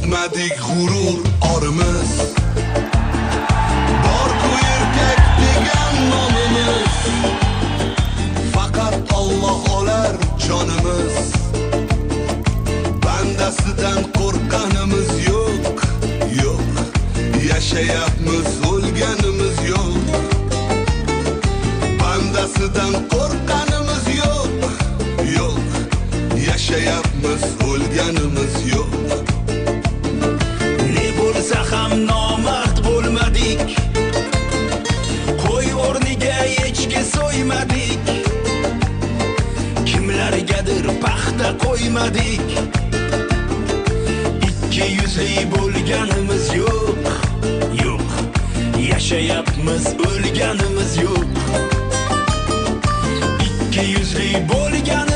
Sotmadik g'urur orimiz. Bor-ku erkak degan nomimiz. Faqat Alloh olar jonimiz. Bandasidan qo'rqqanimiz yo'q, yo'q. Yashayapmiz, o'lganimiz yo'q. Bandasidan qo'rqqanimiz yo'q, yo'q. Yashayapmiz, o'lganimiz yo'q. Ne bo'lsa ham nomard bo'lmadik. Qo'y o'rniga echki so'ymadik. Kimlargadir paxta qo'ymadik. Ikki yuzli bo'lganimiz yo'q, yo'q. Yashayapmiz, o'lganimiz yo'q. Ikki yuzli bo'lganimiz